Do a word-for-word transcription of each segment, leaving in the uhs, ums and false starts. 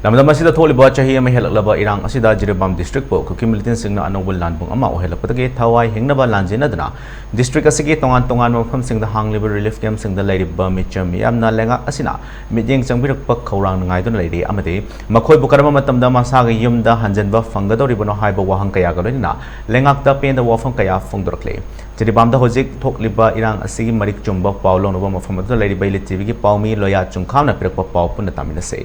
ꯂꯝꯗꯝ ꯑꯁꯤꯗ ꯊꯣꯛꯂꯤꯕ ꯆꯍꯤ ꯑꯃ ꯍꯦꯜꯂꯛꯂꯕ ꯏꯔꯥꯡ ꯑꯁꯤꯗ ꯖꯤꯔꯤꯕꯥꯝ ꯗꯤꯁꯇ꯭ꯔꯤꯛꯄꯨ ꯀꯨꯀꯤ ꯃꯤꯂꯤꯇꯦꯟꯁꯤꯡꯅ ꯑꯅꯧꯕ ꯂꯥꯟꯕꯨꯡ ꯑꯃ ꯑꯣꯏꯍꯜꯂꯛꯄꯗꯒꯤ ꯊꯋꯥꯏ ꯍꯤꯡꯅꯕ ꯂꯥꯟꯖꯦꯟꯅꯗꯨꯅ ꯗꯤꯁꯇ꯭ꯔꯤꯛ ꯑꯁꯤꯒꯤ ꯇꯣꯉꯥꯟ ꯇꯣꯉꯥꯟꯕ ꯃꯐꯝꯁꯤꯡꯗ ꯍꯥꯡꯂꯤꯕ ꯔꯤꯂꯤꯐ ꯀꯦꯝꯞꯁꯤꯡꯗ ꯂꯩꯔꯤꯕ ꯃꯤꯆꯝ ꯃꯤꯌꯥꯝꯅ ꯂꯩꯉꯥꯛ ꯑꯁꯤꯅ ꯃꯤꯠꯌꯦꯡ ꯆꯪꯕꯤꯔꯛꯄ ꯈꯧꯔꯥꯡꯅ ꯉꯥꯏꯗꯨꯅ ꯂꯩꯔꯤ ꯑꯃꯗꯤ ꯃꯈꯣꯏꯕꯨ ꯀꯔꯝꯕ ꯃꯇꯝꯗ ꯃꯁꯥꯒꯤ ꯌꯨꯝꯗ ꯍꯟꯖꯤꯟꯕ ꯐꯪꯒꯗꯧꯔꯤꯕꯅꯣ ꯍꯥꯏꯕ ꯋꯥꯍꯪ ꯀꯌꯥꯒ ꯂꯣꯏꯅꯅ ꯂꯩꯉꯥꯛꯇ ꯄꯦꯟꯗꯕ ꯋꯥꯐꯝ ꯀꯌꯥ ꯐꯣꯡꯗꯣꯔꯛꯂꯤ꯫ ꯖꯤꯔꯤꯕꯥꯝꯗ ꯍꯧꯖꯤꯛ ꯊꯣꯛꯂꯤꯕ ꯏꯔꯥꯡ ꯑꯁꯤꯒꯤ ꯃꯔꯤꯛ ꯆꯨꯝꯕ ꯄꯥꯎ ꯂꯧꯅꯕ ꯃꯐꯝ ꯑꯗꯨꯗ ꯂꯩꯔꯤꯕ ꯏꯂꯤꯠ ꯇꯤꯚꯤꯒꯤ ꯄꯥꯎꯃꯤ ꯂꯣꯌꯥ ꯆꯨꯡꯈꯥꯝꯅ ꯄꯤꯔꯛꯄ ꯄꯥꯎ ꯄꯨꯟꯅ ꯇꯥꯃꯤꯟꯅꯁꯤ꯫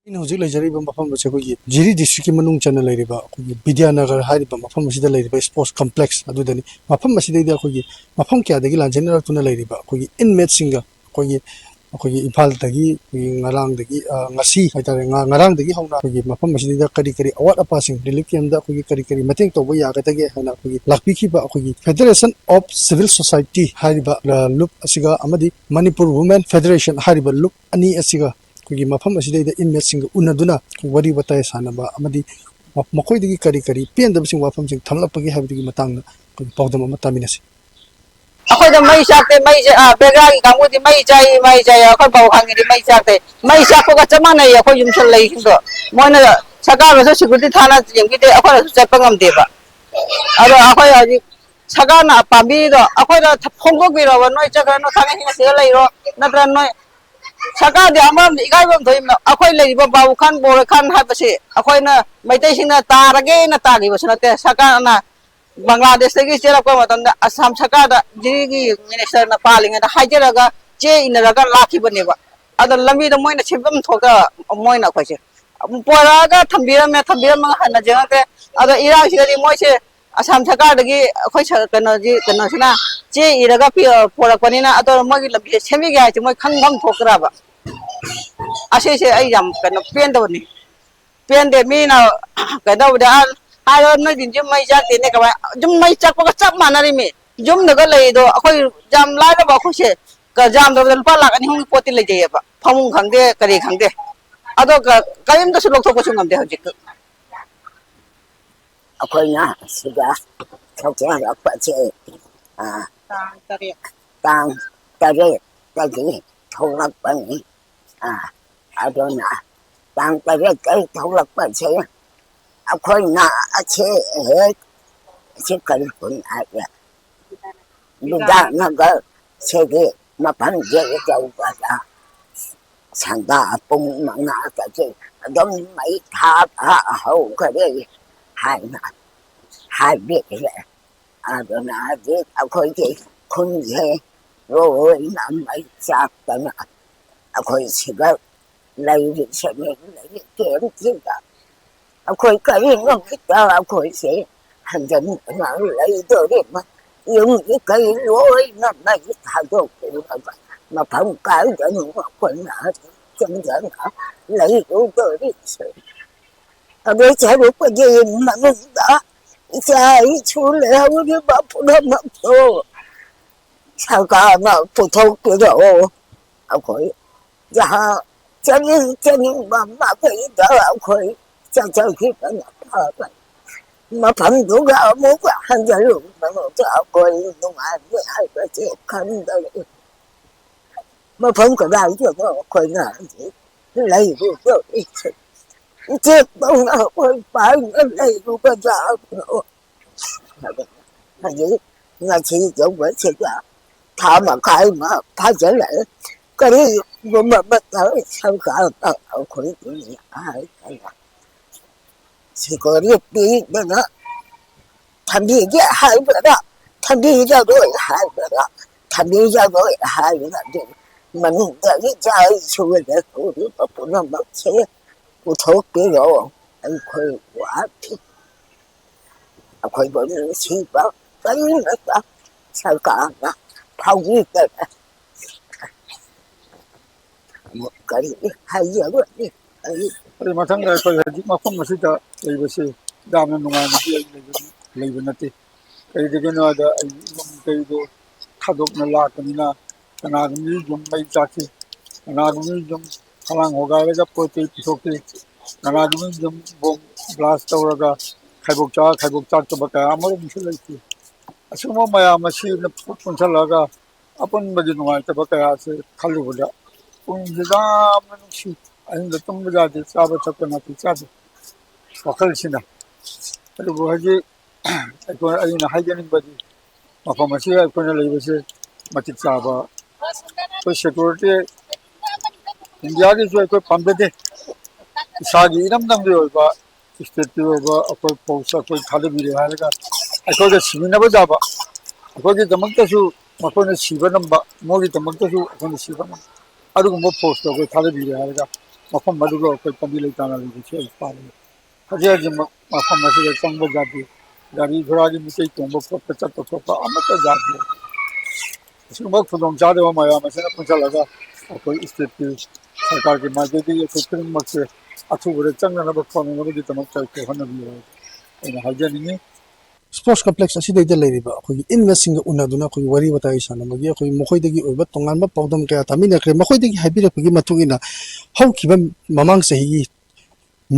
ꯑꯩꯅ ꯍꯧꯖꯤꯛ ꯂꯩꯖꯔꯤꯕ ꯃꯐꯝ ꯑꯁꯤ ꯑꯩꯈꯣꯏꯒꯤ ꯖꯤꯔꯤ ꯗꯤꯁꯇ꯭ꯔꯤꯛꯀꯤ ꯃꯅꯨꯡ ꯆꯟꯅ ꯂꯩꯔꯤꯕ ꯑꯩꯈꯣꯏꯒꯤ ꯕꯤꯗ꯭ꯌꯥꯅꯒꯔ ꯍꯥꯏꯔꯤꯕ ꯃꯐꯝ ꯑꯁꯤꯗ ꯂꯩꯔꯤꯕ ꯁ꯭ꯄꯣꯔꯠꯁ ꯀꯝꯄ꯭ꯂꯦꯛꯁ ꯑꯗꯨꯗꯅꯤ꯫ ꯃꯐꯝ ꯑꯁꯤꯗꯩꯗ ꯑꯩꯈꯣꯏꯒꯤ ꯃꯐꯝ ꯀꯌꯥꯗꯒꯤ ꯂꯥꯟꯖꯦꯟꯅꯔꯛꯇꯨꯅ ꯂꯩꯔꯤꯕ ꯑꯩꯈꯣꯏꯒꯤ ꯏꯟꯃꯦꯠꯁꯤꯡꯒ ꯑꯩꯈꯣꯏꯒꯤ ꯑꯩꯈꯣꯏꯒꯤ ꯏꯝꯐꯥꯜꯗꯒꯤ ꯑꯩꯈꯣꯏꯒꯤ ꯉꯔꯥꯡꯗꯒꯤ, ꯑ, ꯉꯁꯤ ꯍꯥꯏꯇꯥꯔꯦ, ꯉ-, ꯉꯔꯥꯡꯗꯒꯤ ꯍꯧꯅ ꯑꯩꯈꯣꯏꯒꯤ ꯃꯐꯝ ꯑꯁꯤꯗꯩꯗ ꯀꯔꯤ ꯀꯔꯤ ꯑꯋꯥꯠ ꯑꯄꯥꯁꯤꯡ, ꯔꯤꯂꯤꯐ ꯀꯦꯝꯞꯇ ꯑꯩꯈꯣꯏꯒꯤ ꯀꯔꯤ ꯀꯔꯤ ꯃꯇꯦꯡ ꯇꯧꯕ ꯌꯥꯒꯗꯒꯦ ꯍꯥꯏꯅ ꯑꯩꯈꯣꯏꯒꯤ ꯂꯥꯛꯄꯤꯈꯤꯕ ꯑꯩꯈꯣꯏꯒꯤ Federation of Civil Society ꯍꯥꯏꯔꯤꯕ, ꯑ, ꯂꯨꯞ ꯑꯁꯤꯒ ꯑꯃꯗꯤ Manipur Women Federation ꯍꯥꯏꯔꯤꯕ ꯂꯨꯞ ꯑꯅꯤ ꯑꯁꯤꯒ ꯑꯩꯈꯣꯏꯒꯤ ꯃꯐꯝ ꯑꯁꯤꯗꯩꯗ ꯏꯟꯃꯦꯠꯁꯤꯡꯒ ꯎꯅꯗꯨꯅ ꯋꯥꯔꯤ ꯋꯥꯇꯥꯏ ꯁꯥꯟꯅꯕ ꯑꯃꯗꯤ ꯃ-, ꯃꯈꯣꯏꯗꯒꯤ ꯀꯔꯤ ꯀꯔꯤ ꯄꯦꯟꯗꯕꯁꯤꯡ ꯋꯥꯐꯝꯁꯤꯡ ꯊꯝꯂꯛꯄꯒꯦ ꯍꯥꯏꯕꯗꯨꯒꯤ ꯃꯇꯥꯡꯗ ꯑꯩꯈꯣꯏꯒꯤ ꯄꯥꯎꯗꯝ ꯑꯃ ꯇꯥꯃꯤꯟꯅꯁꯤ꯫ ꯑꯩꯈꯣꯏꯗ ꯃꯩ ꯆꯥꯛꯇꯦ, ꯃꯩꯁꯦ, ꯑꯥ, ꯕꯦꯒ꯭ꯔꯥꯒꯤ ꯀꯥꯡꯕꯨꯗꯤ ꯃꯩ ꯆꯥꯏ, ꯃꯩ ꯆꯥꯏ, ꯑꯩꯈꯣꯏ ꯕꯥꯎ ꯈꯪꯉꯤꯗꯤ ꯃꯩ ꯆꯥꯛꯇꯦ꯫ ꯃꯩ ꯆꯥꯛꯄꯒ ꯆꯞ ꯃꯥꯟꯅꯩꯌꯦ ꯑꯩꯈꯣꯏ ꯌꯨꯝꯁꯨ ꯂꯩꯁꯤꯡꯗꯣ꯫ ꯃꯣꯏꯅ ꯁꯔꯀꯥꯔꯅꯁꯨ ꯁꯦꯀ꯭ꯌꯨꯔꯤꯇꯤ ꯊꯥꯅ ꯌꯦꯡꯕꯤꯗꯦ, ꯑꯩꯈꯣꯏꯅꯁꯨ ꯆꯠꯄ ꯉꯝꯗꯦꯕ꯫ ꯑꯗꯣ ꯑꯩꯈꯣꯏ ꯍꯧꯖꯤꯛ ꯁꯔꯀꯥꯔꯅ ꯄꯥꯝꯕꯤꯔꯤꯗꯣ ꯑꯩꯈꯣꯏꯗ ꯐꯣꯡꯗꯣꯛꯄꯤꯔꯣꯕ, ꯅꯣꯏ ꯆꯠꯈ꯭ꯔꯅꯨ, ꯊꯥꯡꯒꯩ ꯁꯦꯡꯅ ꯁꯤꯗ ꯂꯩꯔꯣ, ꯅꯠꯇ꯭ꯔ ꯅꯣꯏ ꯁꯔꯀꯥꯔꯗꯤ ꯑꯃꯔꯣꯝꯗ ꯏꯀꯥꯏꯕꯝ ꯊꯣꯛꯏ꯫ ꯑꯩꯈꯣꯏ ꯂꯩꯔꯤꯕ ꯕꯥꯕꯨ ꯈꯥꯟ, ꯕꯣꯔ ꯈꯥꯟ ꯍꯥꯏꯕꯁꯤ ꯑꯩꯈꯣꯏꯅ ꯃꯩꯇꯩꯁꯤꯡꯅ ꯇꯥꯔꯒꯦꯅ ꯇꯥꯈꯤꯕꯁꯨ ꯅꯠꯇꯦ꯫ ꯁꯔꯀꯥꯔꯅ ꯕꯪꯒ꯭ꯂꯥꯗꯦꯁꯇꯒꯤ ꯆꯦꯜꯂꯛꯄ ꯃꯇꯝꯗ ꯑꯁꯥꯝ ꯁꯔꯀꯥꯔꯗ ꯖꯤꯔꯤꯒꯤ ꯃꯤꯅꯤꯁꯇꯔꯅ ꯄꯥꯜꯂꯤꯉꯩꯗ ꯍꯥꯏꯖꯔꯒ ꯆꯦ ꯏꯟꯅꯔꯒ ꯂꯥꯛꯈꯤꯕꯅꯦꯕ꯫ ꯑꯗꯣ ꯂꯝꯕꯤꯗ ꯃꯣꯏꯅ ꯁꯦꯝꯐꯝ ꯊꯣꯛꯇ ꯃꯣꯏꯅ ꯑꯩꯈꯣꯏꯁꯦ ꯑꯃꯨꯛ ꯄꯣꯔꯛꯑꯒ ꯊꯝꯕꯤꯔꯝꯃꯦ, ꯊꯝꯕꯤꯔꯝꯃꯒ ꯍꯟꯅ ꯌꯦꯡꯉꯛꯇꯦ꯫ ꯑꯗꯣ ꯏꯔꯥꯡꯁꯤꯗꯗꯤ ꯃꯣꯏꯁꯦ ꯑꯁꯥꯝ ꯁꯔꯀꯥꯔꯗꯒꯤ ꯑꯩꯈꯣꯏ ꯁ-, ꯀꯩꯅꯣꯒꯤ, ꯀꯩꯅꯣꯁꯤꯅ ꯆꯦ ꯏꯔꯒ ꯄꯤ-, ꯄꯣꯔꯛꯄꯅꯤꯅ ꯑꯗꯣ ꯃꯣꯏꯒꯤ ꯂꯝꯕꯤꯁꯦ ꯁꯦꯝꯕꯤꯒꯦ ꯍꯥꯏꯁꯦ ꯃꯣꯏ ꯈꯪꯐꯝ ꯊꯣꯛꯇ꯭ꯔꯕ? ꯑꯁꯤꯁꯦ ꯑꯩ ꯌꯥꯝ ꯀꯩꯅꯣ ꯄꯦꯟꯗꯕꯅꯤ꯫ ꯄꯦꯟꯗꯦ꯫ ꯃꯤꯅ ꯀꯩꯗꯧꯕꯗ, "ꯑ, ꯍꯥꯏꯔꯣ, ꯅꯣꯏꯗꯤ ꯌꯨꯝ ꯃꯩ ꯆꯥꯛꯇꯦꯅꯦ, ꯀꯃꯥꯏ?" ꯌꯨꯝ ꯃꯩ ꯆꯥꯛꯄꯒ ꯆꯞ ꯃꯥꯟꯅꯔꯤꯃꯤ꯫ ꯌꯨꯝꯗꯒ ꯂꯩꯗꯣ ꯑꯩꯈꯣꯏ ꯌꯥꯝ ꯂꯥꯏꯔꯕ ꯑꯩꯈꯣꯏꯁꯦ, ꯀ-, ꯌꯥꯝꯗ꯭ꯔꯕꯗ ꯂꯨꯄꯥ ꯂꯥꯛ ꯑꯅꯤ ꯑꯍꯨꯝꯒꯤ ꯄꯣꯠꯇꯤ ꯂꯩꯖꯩꯌꯦꯕ, ꯐꯃꯨꯡ ꯈꯪꯗꯦ, ꯀꯔꯤ ꯈꯪꯗꯦ꯫ ꯑꯗꯣ ꯀ-, ꯀꯔꯤꯝꯇꯁꯨ ꯂꯧꯊꯣꯛꯄꯁꯨ ꯉꯝꯗꯦ ꯍꯧꯖꯤꯛ꯫ ꯑꯩꯈꯣꯏꯅ ꯁꯤꯗ ꯊꯣꯛꯆꯔꯛꯄꯁꯦ, ꯑ, ꯇꯥꯡ ꯇꯔꯦꯠ꯫ ꯇꯥꯡ ꯇꯔꯦꯠꯇꯒꯤ ꯊꯣꯛꯂꯛꯄꯅꯤ꯫ ꯑ, ꯑꯗꯨꯅ ꯇꯥꯡ ꯇꯔꯦꯠꯇꯒꯤ ꯊꯣꯛꯂꯛꯄꯁꯦ ꯑꯩꯈꯣꯏꯅ ꯑꯁꯤ ꯍꯦꯛ, ꯑꯁꯤ ꯀꯔꯤ ꯈꯨꯟ ꯍꯥꯏꯒꯦ? ꯕꯤꯗ꯭ꯌꯥꯅꯒꯔ ꯁꯤꯒꯤ ꯃꯐꯝꯁꯦ ꯌꯧꯕꯗ ꯁꯟꯗꯥ ꯄꯨꯡ ꯃꯉꯥꯗꯒꯤ ꯑꯗꯨꯝ ꯃꯩ ꯊꯥꯕ ꯍꯧꯈꯔꯦ ꯍꯥꯏꯅ ꯍꯥꯏꯕꯤꯔꯦ꯫ ꯑꯗꯨꯅ ꯍꯧꯖꯤꯛ ꯑꯩꯈꯣꯏꯒꯤ ꯈꯨꯟꯁꯦ ꯂꯣꯏꯅ ꯃꯩ ꯆꯥꯛꯇꯅ ꯑꯩꯈꯣꯏ ꯁꯤꯗ ꯂꯩꯔꯤꯁꯤꯅꯤ, ꯂꯩꯔꯤ ꯀꯦꯝꯁꯤꯗ꯫ ꯑꯩꯈꯣꯏ ꯀꯔꯤ ꯅꯨꯃꯤꯠꯇ ꯑꯩꯈꯣꯏꯁꯦ ꯍꯟꯖꯤꯟꯗꯅ ꯂꯩꯗꯣꯔꯤꯕ? ꯌꯨꯝꯒꯤ ꯀꯩ ꯂꯣꯏꯅ ꯃꯩ ꯊꯥꯗꯣꯛꯄꯤꯔꯕ, ꯃꯐꯝ ꯀꯥꯏꯗꯅꯣ ꯑꯩꯈꯣꯏꯅ ꯍꯧꯖꯤꯛ ꯆꯪꯗꯅ ꯂꯩꯔꯨꯗꯣꯔꯤꯁꯦ? ꯑꯗꯨ ꯁꯔꯨꯛꯄꯨꯗꯤ ꯃꯅꯨꯡꯗ ꯏꯆꯥ ꯏꯁꯨ ꯂꯩꯍꯧꯔꯤꯕ ꯄꯨꯝꯅꯃꯛꯇꯣ ꯁꯔꯀꯥꯔꯅ ꯄꯨꯊꯣꯛꯄꯤꯔꯛꯑꯣ꯫ ꯑꯩꯈꯣꯏ ꯖꯍꯥ ꯆꯠꯅꯤꯡ ꯆꯠꯅꯤꯡꯕ ꯃꯈꯩꯗ ꯑꯩꯈꯣꯏ ꯆꯠꯆꯈꯤꯕꯅ ꯐꯕꯅꯤ꯫ ꯃꯐꯝꯗꯨꯒ ꯑꯃꯨꯛ ꯍꯟꯖꯤꯜꯂꯨꯕꯗ ꯑꯩꯈꯣꯏ ꯅꯨꯡꯉꯥꯏꯅꯤ ꯍꯥꯏꯕꯁꯦ ꯈꯟꯗꯔꯦ꯫ ꯃꯐꯝ ꯀꯗꯥꯏꯗꯅꯣ ꯑꯩꯈꯣꯏꯅ ꯍꯧꯖꯤꯛ ꯂꯩꯔꯨꯗꯧꯔꯤꯁꯦ? ꯎꯆꯦꯛꯇꯧꯅ ꯑꯩꯈꯣꯏ ꯄꯥꯏꯅ ꯂꯩꯔꯨꯒꯗ꯭ꯔꯥ? ꯍꯧꯖꯤꯛ ꯉꯁꯤ ꯌꯧꯕꯁꯤꯗ ꯊꯥ ꯃꯈꯥꯏ ꯑꯃ ꯐꯥꯖꯤꯜꯂꯛꯑꯦ꯫ ꯀꯔꯤꯒꯨꯝꯕ ꯃꯇꯝ ꯁꯔꯀꯥꯔꯅ ꯑꯩꯈꯣꯏꯒꯤ ꯍꯥꯏꯗꯅ ꯁꯦꯀ꯭ꯌꯨꯔꯤꯇꯤꯗꯅ ꯊꯝꯕꯤꯒꯦ ꯍꯥꯏꯕꯗ, ꯊꯝꯕꯤꯔꯔꯣꯏ ꯍꯥꯏꯕꯗ, ꯊꯝꯕꯤꯔꯔꯣꯏ ꯍꯥꯏꯕꯗ ꯑꯗꯨ ꯃꯅꯨꯡꯗꯒꯤ ꯆꯥꯏ ꯁꯨꯕꯗ ꯎꯔꯤꯕ ꯄꯨꯝꯅꯃꯛꯁꯦ ꯄꯨꯊꯣꯛꯄꯤꯔꯣ꯫ ꯑꯩꯈꯣꯏ ꯋꯥꯈꯤ꯫ ꯑꯩꯈꯣꯏꯕꯨ ꯅꯨꯡꯁꯤꯕ ꯀꯔꯤꯃꯠꯇ ꯁꯔꯀꯥꯔꯅ ꯐꯥꯎꯕꯤꯗꯔꯦ꯫ ꯑꯃꯨꯛ ꯀꯔꯤ ꯍꯥꯏꯖꯔꯨꯅꯤ? ꯑꯩ ꯃꯊꯪꯗ ꯑꯩꯈꯣꯏ ꯍꯧꯖꯤꯛ ꯃꯐꯝ ꯑꯁꯤꯗ ꯂꯩꯕꯁꯤ ꯌꯥꯝꯅ ꯅꯨꯡꯉꯥꯏꯅꯗꯤ ꯑꯩ ꯂꯩꯕ ꯅꯠꯇꯦ꯫ ꯀꯔꯤꯒꯤꯅꯣ ꯍꯥꯏꯗ ꯑꯩ ꯌꯨꯝ ꯀꯩꯗꯣ ꯊꯥꯗꯣꯛꯅ ꯂꯥꯛꯄꯅꯤꯅ ꯀꯅꯥꯒꯨꯝꯕꯒꯤ ꯌꯨꯝ ꯃꯩ ꯆꯥꯛꯈꯤ, ꯀꯅꯥꯒꯨꯝꯕꯒꯤ ꯌꯨꯝ ꯈꯂꯥꯡ ꯍꯣꯒꯥꯏꯔꯒ ꯄꯣꯠ ꯆꯩ ꯄꯨꯊꯣꯛꯈꯤ, ꯀꯅꯥꯒꯨꯝꯕꯒꯤ ꯌꯨꯝ ꯕꯣꯝ ꯕ꯭ꯂꯥꯁ ꯇꯧꯔꯒ ꯈꯥꯏꯕꯣꯛ ꯆꯥ ꯈꯥꯏꯕꯣꯛ ꯆꯥꯛꯇꯕ ꯀꯌꯥ ꯑꯃꯔꯣꯝꯁꯨ ꯂꯩꯈꯤ꯫ ꯑꯁꯤꯒꯨꯝꯕ ꯃꯌꯥꯝ ꯑꯁꯤꯅ ꯄꯨꯟꯁꯤꯜꯂꯒ ꯑꯄꯨꯟꯕꯒꯤ ꯅꯨꯡꯉꯥꯏꯇꯕ ꯀꯌꯥꯁꯦ ꯈꯜꯂꯨꯕꯗ ꯄꯨꯛꯅꯤꯡꯁꯦ ꯌꯥꯝꯅ ꯅꯨꯡꯁꯤ꯫ ꯑꯍꯤꯡꯗ ꯇꯨꯝꯕ ꯌꯥꯗꯦ, ꯆꯥꯕ ꯊꯛꯄ ꯅꯥꯄꯤ ꯆꯥꯗꯦ꯫ ꯋꯥꯈꯜꯁꯤꯅ꯫ ꯑꯗꯨꯕꯨ ꯍꯧꯖꯤꯛ ꯑꯩꯈꯣꯏ, ꯑꯩꯅ ꯍꯥꯏꯖꯅꯤꯡꯕꯗꯤ ꯃꯐꯝ ꯑꯁꯤꯗ ꯑꯩꯈꯣꯏꯅ ꯂꯩꯕꯁꯦ ꯃꯇꯤꯛ ꯆꯥꯕ, ꯑꯩꯈꯣꯏ ꯁꯦꯀ꯭ꯌꯨꯔꯤꯇꯤ ꯏꯟꯗꯤꯌꯥꯒꯤꯁꯨ ꯑꯩꯈꯣꯏ ꯄꯥꯝꯖꯗꯦ꯫ ꯏꯁꯥꯒꯤ ꯏꯔꯝꯗꯝꯒꯤ ꯑꯣꯏꯕ ꯏꯁꯇꯦꯠꯀꯤ ꯑꯣꯏꯕ ꯑꯩꯈꯣꯏ ꯐꯣꯔꯁ ꯑꯩꯈꯣꯏ ꯊꯥꯗꯕꯤꯔꯦ ꯍꯥꯏꯔꯒ ꯑꯩꯈꯣꯏꯒ ꯁꯤꯃꯤꯟꯅꯕ ꯌꯥꯕ, ꯑꯩꯈꯣꯏꯒꯤꯗꯃꯛꯇꯁꯨ ꯃꯈꯣꯏꯅ ꯁꯤꯕ ꯉꯝꯕ, ꯃꯣꯏꯒꯤꯗꯃꯛꯇꯁꯨ ꯑꯩꯈꯣꯏꯅ ꯁꯤꯕ ꯉꯝꯕ, ꯑꯗꯨꯒꯨꯝꯕ ꯐꯣꯔꯁꯇꯣ ꯑꯩꯈꯣꯏ ꯊꯥꯗꯕꯤꯔꯦ ꯍꯥꯏꯔꯒ ꯃꯐꯝ ꯑꯗꯨꯒ ꯑꯩꯈꯣꯏ ꯄꯥꯝꯕꯤ ꯂꯩꯇꯥꯅ ꯂꯩꯕꯁꯤ ꯑꯩ ꯄꯥꯝꯃꯤ꯫ ꯍꯧꯖꯤꯛ ꯍꯧꯖꯤꯛꯃꯛ ꯃꯐꯝ ꯑꯁꯤꯗ ꯆꯪꯕ ꯌꯥꯗꯦ꯫ ꯒꯥꯔꯤ ꯘꯣꯔꯥꯒꯤ ꯃꯤꯇꯩ ꯇꯣꯡꯕ ꯈꯣꯠꯄ, ꯆꯠꯄ ꯈꯣꯠꯄ ꯑꯃꯠꯇ ꯌꯥꯗꯦ꯫ ꯑꯁꯤꯒꯨꯝꯕ ꯈꯨꯗꯣꯡꯆꯥꯗꯕ ꯃꯌꯥꯝ ꯑꯁꯤꯅ ꯄꯨꯟꯁꯤꯜꯂꯒ ꯑꯩꯈꯣꯏ ꯏꯁꯇꯦꯠꯀꯤ ꯁꯔꯀꯥꯔꯒꯤ ꯃꯥꯏꯀꯩꯗꯒꯤ ꯑꯩꯈꯣꯏ ꯈꯨꯗꯤꯡꯃꯛꯁꯦ ꯑꯊꯨꯕꯗ ꯆꯪꯅꯅꯕ ꯈꯣꯠꯅꯅꯕꯒꯤꯗꯃꯛꯇ ꯑꯩꯈꯣꯏ ꯍꯣꯠꯅꯕꯤꯌꯨ ꯍꯥꯏꯅ ꯍꯥꯏꯖꯅꯤꯡꯉꯤ꯫ ꯁ꯭ꯄꯣꯔꯠꯁ ꯀꯝꯄ꯭ꯂꯦꯛꯁ ꯑꯁꯤꯗꯩꯗ ꯂꯩꯔꯤꯕ ꯑꯩꯈꯣꯏꯒꯤ ꯏꯟꯃꯦꯠꯁꯤꯡꯒ ꯎꯅꯗꯨꯅ ꯑꯩꯈꯣꯏꯒꯤ ꯋꯥꯔꯤ ꯋꯥꯇꯥꯏ ꯁꯥꯟꯅꯕꯒꯤ ꯑꯩꯈꯣꯏ ꯃꯈꯣꯏꯗꯒꯤ ꯑꯣꯏꯕ ꯇꯣꯉꯥꯟꯕ ꯄꯥꯎꯗꯝ ꯀꯌꯥ ꯇꯥꯃꯤꯟꯅꯈ꯭ꯔꯦ꯫ ꯃꯈꯣꯏꯗꯒꯤ ꯍꯥꯏꯕꯤꯔꯛꯄꯒꯤ ꯃꯇꯨꯡ ꯏꯟꯅ ꯍꯧꯈꯤꯕ ꯃꯃꯥꯡ ꯆꯍꯤꯒꯤ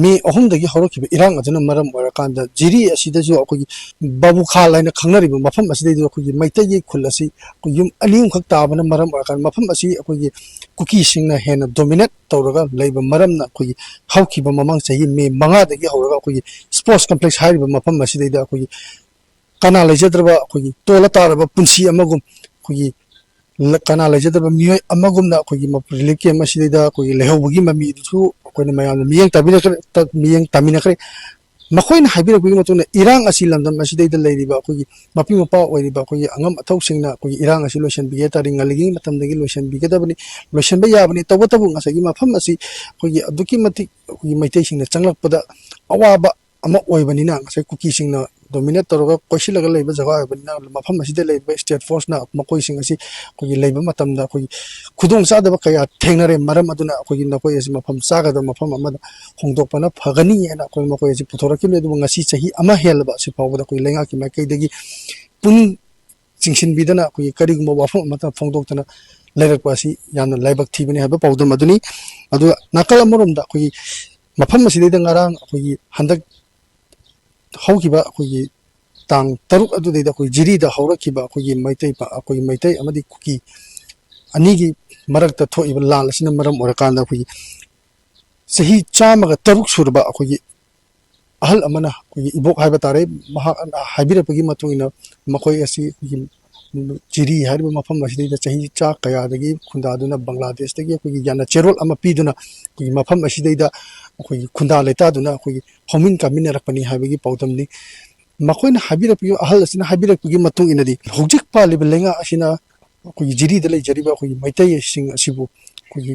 ꯃꯦ ꯑꯍꯨꯝꯗꯒꯤ ꯍꯧꯔꯛꯈꯤꯕ ꯏꯔꯥꯡ ꯑꯗꯨꯅ ꯃꯔꯝ ꯑꯣꯏꯔꯀꯥꯟꯗ ꯖꯤꯔꯤ ꯑꯁꯤꯗꯁꯨ ꯑꯩꯈꯣꯏꯒꯤ ꯕꯥꯕꯨꯈꯥꯜ ꯍꯥꯏꯅ ꯈꯪꯅꯔꯤꯕ ꯃꯐꯝ ꯑꯁꯤꯗꯩꯗ ꯑꯩꯈꯣꯏꯒꯤ ꯃꯩꯇꯩꯒꯤ ꯈꯨꯜ ꯑꯁꯤ ꯑꯩꯈꯣꯏ ꯌꯨꯝ ꯑꯅꯤ ꯑꯍꯨꯝꯈꯛ ꯇꯥꯕꯅ ꯃꯔꯝ ꯑꯣꯏꯔꯀꯥꯟꯗ ꯃꯐꯝ ꯑꯁꯤ ꯑꯩꯈꯣꯏꯒꯤ ꯀꯨꯀꯤꯁꯤꯡꯅ ꯍꯦꯟꯅ ꯗꯣꯃꯤꯅꯦꯠ ꯇꯧꯔꯒ ꯂꯩꯕ ꯃꯔꯝꯅ ꯑꯩꯈꯣꯏꯒꯤ ꯍꯧꯈꯤꯕ ꯃꯃꯥꯡ ꯆꯍꯤ ꯃꯦ ꯃꯉꯥꯗꯒꯤ ꯍꯧꯔꯒ ꯑꯩꯈꯣꯏꯒꯤ ꯁ꯭ꯄꯣꯔꯠꯁ ꯀꯝꯄ꯭ꯂꯦꯛꯁ ꯍꯥꯏꯔꯤꯕ ꯃꯐꯝ ꯑꯁꯤꯗꯩꯗ ꯑꯩꯈꯣꯏꯒꯤ ꯀꯅꯥ ꯂꯩꯖꯗ꯭ꯔꯕ ꯑꯩꯈꯣꯏꯒꯤ ꯇꯣꯜꯂ ꯇꯥꯔꯕ ꯄꯨꯟꯁꯤ ꯑꯃꯒꯨꯝ ꯑꯩꯈꯣꯏꯒꯤ ꯂ-, ꯀꯅꯥ ꯂꯩꯖꯗꯕ ꯃꯤꯑꯣꯏ ꯑꯃꯒꯨꯝꯅ ꯑꯩꯈꯣꯏꯒꯤ ꯃ-, ꯔꯤꯂꯤꯐ ꯀꯦꯝꯞ ꯑꯁꯤꯗꯩꯗ ꯑꯩꯈꯣꯏꯒꯤ ꯂꯩꯍꯧꯕꯒꯤ ꯃꯃꯤꯗꯨꯁꯨ ꯑꯩꯈꯣꯏꯅ ꯃꯌꯥꯝꯅ ꯃꯤꯠꯌꯦꯡ ꯇꯥꯕꯤꯔꯛꯈ꯭ꯔꯦ, ꯇ-, ꯃꯤꯠꯌꯦꯡ ꯇꯥꯃꯤꯟꯅꯈ꯭ꯔꯦ꯫ ꯃꯈꯣꯏꯅ ꯍꯥꯏꯕꯤꯔꯛꯄꯒꯤ ꯃꯇꯨꯡ ꯏꯟꯅ ꯏꯔꯥꯡ ꯑꯁꯤ ꯂꯝꯗꯝ ꯑꯁꯤꯗꯩꯗ ꯂꯩꯔꯤꯕ ꯑꯩꯈꯣꯏꯒꯤ ꯃꯄꯤ ꯃꯄꯥ ꯑꯣꯏꯔꯤꯕ ꯑꯩꯈꯣꯏꯒꯤ ꯑꯉꯝ ꯑꯊꯧꯁꯤꯡꯅ ꯑꯩꯈꯣꯏꯒꯤ ꯏꯔꯥꯡ ꯑꯁꯤ ꯂꯣꯏꯁꯤꯟꯕꯤꯒꯦ ꯇꯥꯔꯗꯤ ꯉꯜꯂꯤꯉꯩ ꯃꯇꯝꯗꯒꯤ ꯂꯣꯏꯁꯤꯟꯕꯤꯒꯗꯕꯅꯤ, ꯂꯣꯏꯁꯤꯟꯕ ꯌꯥꯕꯅꯤ꯫ ꯇꯧꯕꯇꯕꯨ ꯉꯁꯥꯏꯒꯤ ꯃꯐꯝ ꯑꯁꯤ ꯑꯩꯈꯣꯏꯒꯤ ꯑꯗꯨꯛꯀꯤ ꯃꯇꯤꯛ ꯑꯩꯈꯣꯏꯒꯤ ꯃꯩꯇꯩꯁꯤꯡꯅ ꯆꯪꯂꯛꯄꯗ ꯑꯋꯥꯕ ꯑꯃ ꯑꯣꯏꯕꯅꯤꯅ ꯉꯁꯥꯏ ꯀꯨꯀꯤꯁꯤꯡꯅ ꯗꯣꯃꯤꯅꯦꯠ ꯇꯧꯔꯒ ꯀꯣꯏꯁꯤꯜꯂꯒ ꯂꯩꯕ ꯖꯒꯥ ꯑꯣꯏꯕꯅꯤꯅ, ꯃꯐꯝ ꯑꯁꯤꯗ ꯂꯩꯔꯤꯕ ꯁ꯭ꯇꯦꯠ ꯐꯣꯔꯁꯅ ꯃꯈꯣꯏꯁꯤꯡ ꯑꯁꯤ ꯑꯩꯈꯣꯏꯒꯤ ꯂꯩꯕ ꯃꯇꯝꯗ ꯑꯩꯈꯣꯏꯒꯤ ꯈꯨꯗꯣꯡ ꯆꯥꯗꯕ ꯀꯌꯥ ꯊꯦꯡꯅꯔꯦ꯫ ꯃꯔꯝ ꯑꯗꯨꯅ ꯑꯩꯈꯣꯏꯒꯤ ꯅꯈꯣꯏ ꯑꯁꯤ ꯃꯐꯝ ꯆꯥꯒꯗꯕ ꯃꯐꯝ ꯑꯃꯗ ꯍꯣꯡꯗꯣꯛꯄꯅ ꯐꯒꯅꯤ ꯍꯥꯏꯅ ꯑꯩꯈꯣꯏ ꯃꯈꯣꯏ ꯑꯁꯤ ꯄꯨꯊꯣꯔꯛꯈꯤꯕꯅꯤ꯫ ꯑꯗꯨꯕꯨ ꯉꯁꯤ ꯆꯍꯤ ꯑꯃ ꯍꯦꯜꯂꯕ ꯑꯁꯤ ꯐꯥꯎꯕꯗ ꯑꯩꯈꯣꯏ ꯂꯩꯉꯥꯛꯀꯤ ꯃꯥꯏꯀꯩꯗꯒꯤ ꯄꯨꯛꯅꯤꯡ ꯆꯤꯡꯁꯤꯟꯕꯤꯗꯅ ꯑꯩꯈꯣꯏꯒꯤ ꯀꯔꯤꯒꯨꯝꯕ ꯋꯥꯐꯝ ꯑꯃꯠꯇ ꯐꯣꯡꯗꯣꯛꯇꯅ ꯂꯩꯔꯛꯄ ꯑꯁꯤ ꯌꯥꯝꯅ ꯂꯥꯏꯕꯛ ꯊꯤꯕꯅꯤ ꯍꯥꯏꯕ ꯄꯥꯎꯗꯝ ꯑꯗꯨꯅꯤ꯫ ꯑꯗꯨꯒ ꯅꯥꯀꯜ ꯑꯃꯔꯣꯝꯗ ꯑꯩꯈꯣꯏꯒꯤ ꯃꯐꯝ ꯑꯁꯤꯗꯩꯗ ꯉꯔꯥꯡ ꯑꯩꯈꯣꯏꯒꯤ ꯍꯟꯗꯛ ꯍꯧꯈꯤꯕ ꯑꯩꯈꯣꯏꯒꯤ ꯇꯥꯡ ꯇꯔꯨꯛ ꯑꯗꯨꯗꯩꯗ ꯑꯩꯈꯣꯏ ꯖꯤꯔꯤꯗ ꯍꯧꯔꯛꯈꯤꯕ ꯑꯩꯈꯣꯏꯒꯤ ꯃꯩꯇꯩ ꯄ-, ꯑꯩꯈꯣꯏꯒꯤ ꯃꯩꯇꯩ ꯑꯃꯗꯤ ꯀꯨꯀꯤ ꯑꯅꯤꯒꯤ ꯃꯔꯛꯇ ꯊꯣꯛꯏꯕ ꯂꯥꯟ ꯑꯁꯤꯅ ꯃꯔꯝ ꯑꯣꯏꯔꯀꯥꯟꯗ ꯑꯩꯈꯣꯏꯒꯤ ꯆꯍꯤ ꯆꯥꯝꯃꯒ ꯇꯔꯨꯛ ꯁꯨꯔꯕ ꯑꯩꯈꯣꯏꯒꯤ ꯑꯍꯜ ꯑꯃꯅ, ꯑꯩꯈꯣꯏꯒꯤ ꯏꯕꯣꯛ ꯍꯥꯏꯕ ꯇꯥꯔꯦ, ꯃꯍꯥꯛꯅ ꯍꯥꯏꯕꯤꯔꯛꯄꯒꯤ ꯃꯇꯨꯡ ꯏꯟꯅ ꯃꯈꯣꯏ ꯑꯁꯤ ꯑꯩꯈꯣꯏꯒꯤ ꯖꯤꯔꯤ ꯍꯥꯏꯔꯤꯕ ꯃꯐꯝ ꯑꯁꯤꯗꯩꯗ ꯆꯍꯤ ꯆꯥ ꯀꯌꯥꯗꯒꯤ ꯈꯨꯟꯗꯥꯗꯨꯅ ꯕꯪꯒ꯭ꯂꯥꯗꯦꯁꯇꯒꯤ ꯑꯩꯈꯣꯏꯒꯤ ꯌꯥꯅ ꯆꯦꯔꯣꯜ ꯑꯃ ꯄꯤꯗꯨꯅ ꯑꯩꯈꯣꯏꯒꯤ ꯃꯐꯝ ꯑꯁꯤꯗꯩꯗ ꯑꯩꯈꯣꯏꯒꯤ ꯈꯨꯟꯗꯥ ꯂꯩꯇꯥꯗꯨꯅ ꯑꯩꯈꯣꯏꯒꯤ ꯍꯧꯃꯤꯟ ꯀꯥꯃꯤꯟꯅꯔꯛꯄꯅꯤ ꯍꯥꯏꯕꯒꯤ ꯄꯥꯎꯗꯝꯅꯤ꯫ ꯃꯈꯣꯏꯅ ꯍꯥꯏꯕꯤꯔꯛꯄꯒꯤ, ꯑꯍꯜ ꯑꯁꯤꯅ ꯍꯥꯏꯕꯤꯔꯛꯄꯒꯤ ꯃꯇꯨꯡ ꯏꯟꯅꯗꯤ ꯍꯧꯖꯤꯛ ꯄꯥꯜꯂꯤꯕ ꯂꯩꯉꯥꯛ ꯑꯁꯤꯅ ꯑꯩꯈꯣꯏꯒꯤ ꯖꯤꯔꯤꯗ ꯂꯩꯖꯔꯤꯕ ꯑꯩꯈꯣꯏꯒꯤ ꯃꯩꯇꯩꯁꯤꯡ ꯑꯁꯤꯕꯨ ꯑꯩꯈꯣꯏꯒꯤ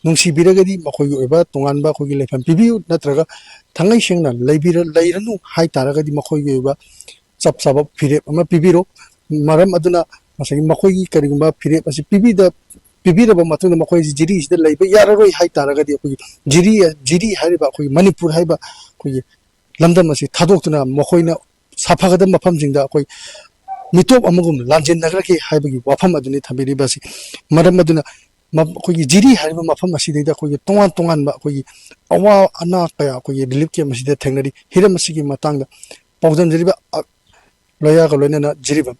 ꯅꯨꯡꯁꯤꯕꯤꯔꯒꯗꯤ ꯃꯈꯣꯏꯒꯤ ꯑꯣꯏꯕ ꯇꯣꯉꯥꯟꯕ ꯑꯩꯈꯣꯏꯒꯤ ꯂꯩꯐꯝ ꯄꯤꯕꯤꯌꯨ, ꯅꯠꯇ꯭ꯔꯒ ꯊꯥꯡꯉꯩ ꯁꯦꯡꯅ ꯂꯩꯕꯤꯔ-, ꯂꯩꯔꯅꯨ ꯍꯥꯏ ꯇꯥꯔꯒꯗꯤ ꯃꯈꯣꯏꯒꯤ ꯑꯣꯏꯕ ꯆꯞ ꯆꯥꯕ ꯐꯤꯔꯦꯞ ꯑꯃ ꯄꯤꯕꯤꯔꯣ꯫ ꯃꯔꯝ ꯑꯗꯨꯅ ꯉꯁꯥꯏꯒꯤ ꯃꯈꯣꯏꯒꯤ ꯀꯔꯤꯒꯨꯝꯕ ꯐꯤꯔꯦꯞ ꯑꯁꯤ ꯄꯤꯕꯤꯗ-, ꯄꯤꯕꯤꯔꯕ ꯃꯇꯨꯡꯗ ꯃꯈꯣꯏꯁꯤ ꯖꯤꯔꯤꯁꯤꯗ ꯂꯩꯕ ꯌꯥꯔꯔꯣꯏ ꯍꯥꯏ ꯇꯥꯔꯒꯗꯤ ꯑꯩꯈꯣꯏꯒꯤ ꯖꯤꯔꯤ, ꯖꯤꯔꯤ ꯍꯥꯏꯔꯤꯕ ꯑꯩꯈꯣꯏꯒꯤ ꯃꯅꯤꯄꯨꯔ ꯍꯥꯏꯕ ꯑꯩꯈꯣꯏꯒꯤ ꯂꯝꯗꯝ ꯑꯁꯤ ꯊꯥꯗꯣꯛꯇꯨꯅ ꯃꯈꯣꯏꯅ ꯁꯥꯐꯒꯗꯕ ꯃꯐꯝꯁꯤꯡꯗ ꯑꯩꯈꯣꯏ ꯃꯤꯇꯣꯞ ꯑꯃꯒꯨꯝ ꯂꯥꯟꯖꯦꯟꯅꯈ꯭ꯔꯒꯦ ꯍꯥꯏꯕꯒꯤ ꯋꯥꯐꯝ ꯑꯗꯨꯅꯤ ꯊꯝꯕꯤꯔꯤꯕ ꯑꯁꯤ꯫ ꯃꯔꯝ ꯑꯗꯨꯅ ꯃ-, ꯑꯩꯈꯣꯏꯒꯤ ꯖꯤꯔꯤ ꯍꯥꯏꯔꯤꯕ ꯃꯐꯝ ꯑꯁꯤꯗꯩꯗ ꯑꯩꯈꯣꯏꯒꯤ ꯇꯣꯉꯥꯟ ꯇꯣꯉꯥꯟꯕ ꯑꯩꯈꯣꯏꯒꯤ ꯑꯋꯥ ꯑꯅꯥ ꯀꯌꯥ ꯑꯩꯈꯣꯏꯒꯤ ꯔꯤꯂꯤꯐ ꯀꯦꯝ ꯑꯁꯤꯗ ꯊꯦꯡꯅꯔꯤ꯫ ꯍꯤꯔꯝ ꯑꯁꯤꯒꯤ ꯃꯇꯥꯡꯗ ꯄꯥꯎꯗꯝꯖꯔꯤꯕ, ꯑ, ꯂꯣꯌꯥꯒ ꯂꯣꯏꯅꯅ ꯖꯤꯔꯤꯕꯥꯝ꯫